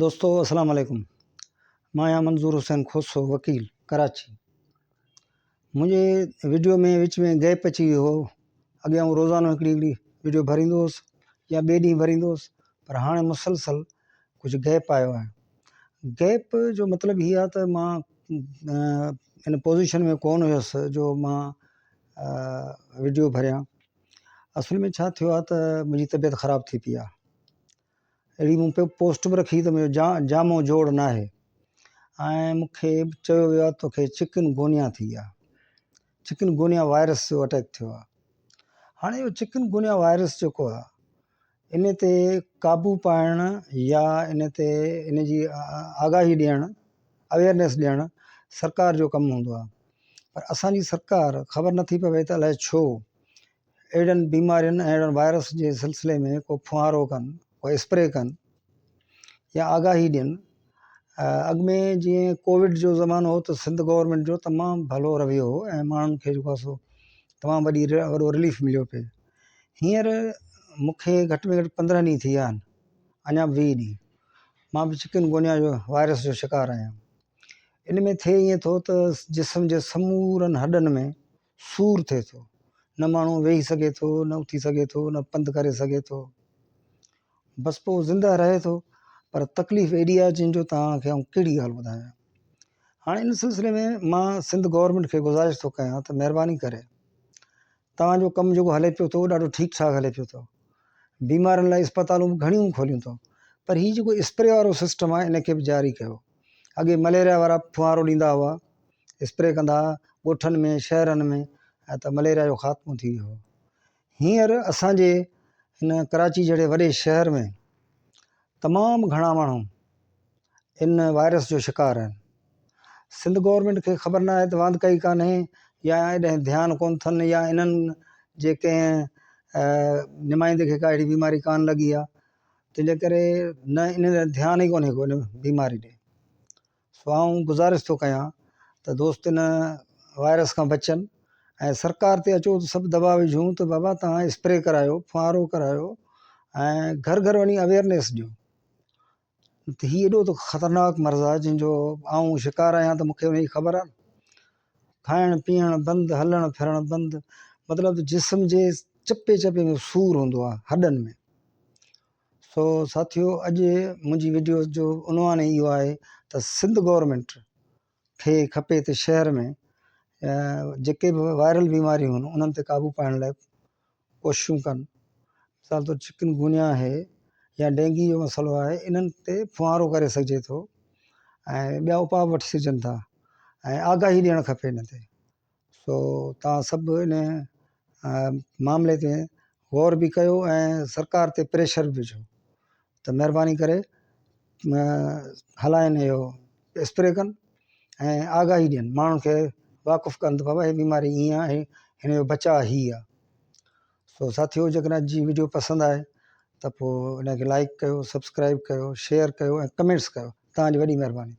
دوستو السلام عليڪم مان آهيان منظور حسين کوسو وڪيل ڪراچي منهنجي وڊيو ۾ وچ ۾ گيپ اچي ويو هو اڳي آئون روزانو هڪڙي هڪڙي وڊيو ڀريندو هوس يا ٻئي ڏينهن ڀريندو هوس پر هاڻي مسلسل ڪجهه گيپ آيو آهي گيپ جو مطلب هي آهي ته مان ان پوزيشن ۾ ڪونه هيس جو مان وڊيو ڀريان اصل ۾ ڇا ٿيو آهي ته منهنجي طبيعت خراب ٿي پئي آهي اهڙي مون پوسٽ به رکي ته منهنجو جا جامو جوڙ ناهي ۽ مون کي چيو ويو آهي توکي چڪن گونيا ٿي آهي چڪن گونيا وائرس جو اٽيڪ ٿيو آهي هاڻي اهو چڪن گونيا وائرس جيڪو آهي ان تي قابو پائڻ يا ان تي ان جي آگاهي ڏيڻ اويئرنيس ڏيڻ سرڪار جو ڪم هوندو آهي پر اسانجي سرڪار خبر نٿي پوي ته الائي ڇو اهڙين بيمارين ۽ اهڙن وائرس جي سلسلي ۾ ڪو ڦوهارو ڪن ڪو اسپري ڪن يا آگاهي ڏين اڳ ۾ جيئن ڪووڊ جو زمانو هو ته سنڌ گورنمينٽ جو تمام ڀلو رويو هو ۽ ماڻهن کي جيڪو آهي سو تمام وڏي وڏو رليف مليو پئي هينئر مون کي گهٽ ۾ گهٽ 15 ڏينهن ٿي ويا آهن اڃا به 20 ڏينهن مان به چڪن گونيا جو وائرس جو شڪار آهيان ان ۾ ٿئي ائين ٿو ته جسم جي سمورن هڏن ۾ سور ٿئي ٿو، نه ماڻهو ويهي سگهي ٿو، نه اٿي سگهي ٿو، نه پنڌ ڪري سگهي ٿو. بس پوء زنده رهي ٿو پر تڪليف ايڏي آهي جنهن جو توهان کي آئون ڪهڙي ڳالهه ٻڌايان. هاڻي ان سلسلي ۾ مان سنڌ گورنمينٽ کي گذارش ٿو ڪيان ته مهرباني ڪري توهان جو ڪم جيڪو هلي پيو ٿو ڏاڍو ٺيڪ ٺاڪ هلي پيو ٿو. بيمارن لاء اسپتالون به گهڻيون کوليون اٿو پر هي جيڪو اسپري وارو سسٽم آهي ان کي به جاري ڪيو. اڳي مليريا وارا ڦوهارو ڏيندا هئا اسپري ڪندا هئا ڳوٺن ۾ شهرن ۾ ۽ ته مليريا جو خاتمو ٿي ويو هو. هينئر اسان جي هن ڪراچي جهڙي وڏي شهر ۾ تمام گهڻا ماڻهو ان وائرس جو شڪار آهن. سنڌ گورنمينٽ کي خبر نه آهي ته واندڪائي ڪانهي يا ايڏانهن ڌيان ڪونه اٿن يا انهن جي ڪنهن نمائندي کي ڪا اهڙي بيماري ڪانه لڳي آهي تنهن جي ڪري نه انهن ڏي ڌيان ئي ڪونهي ڪو ان بيماري ڏي. سو آئون گذارش ٿو ڪيان ته دوست ان وائرس کان بچن ۽ سرڪار تي اچو ته سڀ دٻاء وجهون ته بابا توهان اسپري ڪرايو ڦوهارو ڪرايو ۽ گهر گهر وڃي اويئرنيس ڏيو ته هي ايڏو ته خطرناڪ مرض آهي جنهن جو آئون شڪار آهيان ته مونکي ان جي خبر آهي کائڻ پيئڻ بند هلڻ ڦرڻ بند مطلب جسم جي چپي چپي ۾ سور هوندو آهي هڏن ۾ سو ساٿيو اڄ منهنجي وڊيو جو عنوان ئي اهو آهي ته سنڌ گورنمينٽ کي کپي ته شهر ۾ جيڪي به وائرل بيماريون آهن انهن تي قابو پائڻ لاء ڪوششون ڪن مثال طور چڪن گونيا آهي يا ڊينگي جو مسئلو آهي انهن تي ڦوهارو ڪري سگهجي ٿو ۽ ٻيا اپاء به وٺي سگهجن ٿا ۽ آگاهي ڏيڻ کپي ان تي سو توهان سڀ ان معاملي تي غور به ڪيو ۽ سرڪار تي پريشر به وجهو ته مهرباني ڪري هلائن اهو اسپري ڪن ۽ آگاهي ڏين ماڻهن کي واقف ڪن ته بابا هي بيماري ائين آهي هن جو بچاء هي آهي سو ساٿيو جيڪڏهن اڄ جي وڊيو پسند آئي ته پوء ان کي لائڪ ڪيو سبسڪرائب ڪيو شيئر ڪيو ۽ ڪمينٽس ڪيو توهان جي وڏي مهرباني.